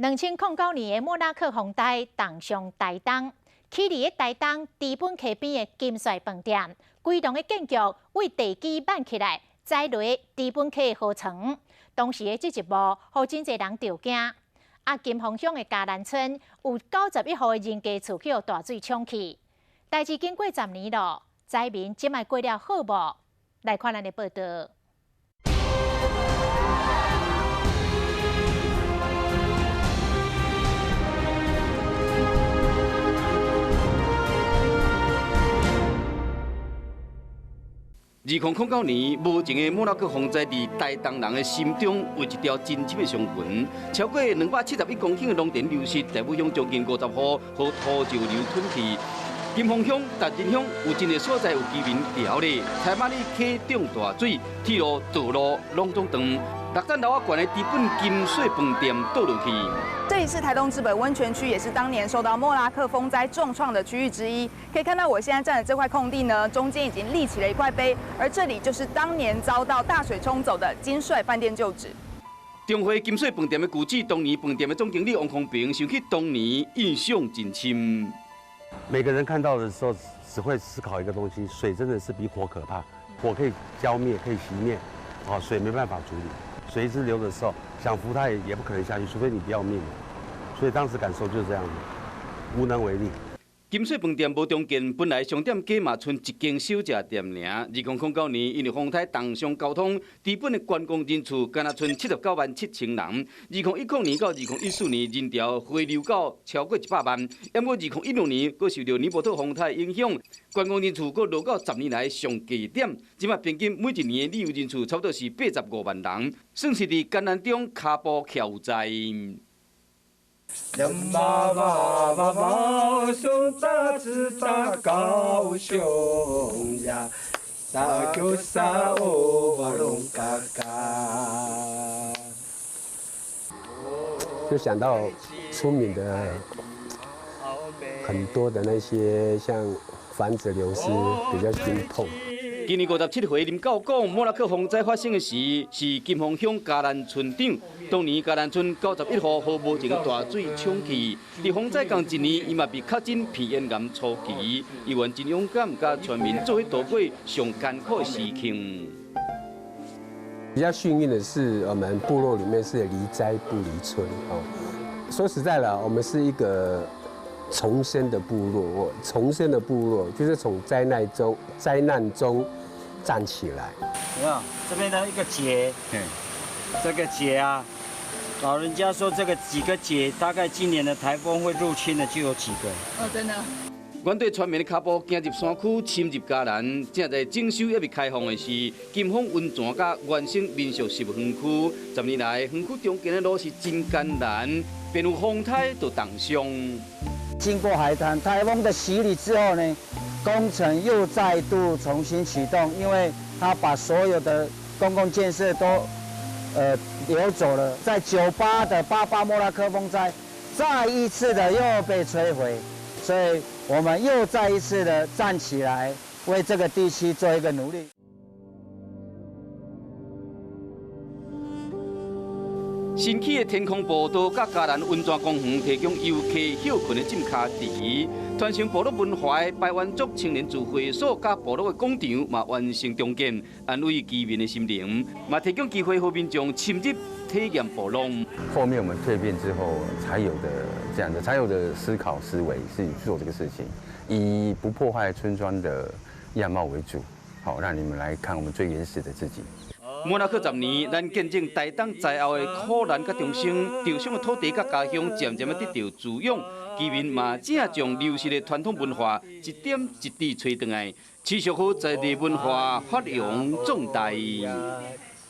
2009年的莫拉克風災重傷台東，起佇咧台東知本溪邊的金帥飯店，規棟的建築對地基挽起來，栽落知本溪的河床。當時的這一幕，予真濟人著驚。啊，金峰鄉的嘉南村有91戶的人家厝去予大水沖去。代誌經過10年咯，災民這擺過了好無？來看咱的報道。2009年，無情的莫拉克風災佇台東人的心中有一條真深的傷痕。超過271公頃的農田流失，大武鄉將近50戶予土石流吞去。金峰鄉、達仁鄉有真濟所在有居民牢咧，柴馬里溪漲大水，鐵路、道路攏總斷。六層樓仔懸的知本金穗飯店倒落去。這裡是台東知本溫泉區，也是當年受到莫拉克風災重創的區域之一。可以看到，我現在站的這塊空地呢，中間已經立起了一塊碑，而這裡就是當年遭到大水沖走的金帥飯店舊址。中華金穗飯店的舊址，當年飯店的總經理王康平想起當年，印象真深。每個人看到的時候，只會思考一個東西：水真的是比火可怕，火可以澆滅，可以熄滅，啊，水沒辦法處理。水一直流的時候，想扶他也不可能下去，除非你不要命。所以當時感受就是這樣子，無能為力。金穗飯店無重建，本來商店街嘛賰一間小食店爾。2009年，因為風颱重傷交通，知本的觀光人次干焦賰79萬7千人。2010年到2014年，人潮回流到超過100萬。不過2016年，閣受著尼伯特風颱影響，觀光人次閣落到10年來上低點。這擺平均每一年的旅遊人次差不多是85萬人，算是佇艱難中跤步徛有在。媽媽媽媽熊大只大高雄呀，大叫沙哦龍嘎嘎。就想到出名的很多的那些像房子流失，比較心痛。今年57歲林教講，莫拉克風災發生的時，是金峰鄉嘉南村長。當年嘉南村91戶予無情大水沖去，佇風災仝一年，伊嘛被確診鼻咽癌初期，伊原真勇敢，佮村民做伙度過上艱苦的時刻。比較幸運的是，我們部落裡面是離災不離村哦。說實在的，我們是一個重生的部落，重生的部落就是從災難中站起來。你看這邊的一個結，這個結啊，老人家說這個幾個結，大概今年的颱風會入侵的就有幾個。哦，真的。面對村民的腳步，行入山區，深入嘉南，正在整修猶未開放的是金峰溫泉佮原生民宿食園區。10年來，園區重建的路是真艱難，便有風颱就重傷。經過海灘颱風的洗禮之後呢，工程又再度重新啟動，因為他把所有的公共建設都流走了，在98的88莫拉克風災，再一次的又被摧毀，所以我們又再一次的站起來，為這個地區做一個努力。新起的天空步道佮嘉南溫泉公園提供遊客歇睏的浸跤池，傳承部落文化的排灣族青年聚會所佮部落的廣場嘛完成重建，安慰居民的心靈，嘛提供機會予民眾深入體驗部落。後面我們蛻變之後才有的這樣的，才有的思考思維是做這個事情，以不破壞村莊的樣貌為主，好讓你們來看我們最原始的自己。莫拉克10年，咱見證台東災後的苦難佮重生，受傷的土地佮家鄉漸漸仔得到滋養，居民嘛正將流失的傳統文化一點一滴揣轉來，持續予在地文化發揚壯大。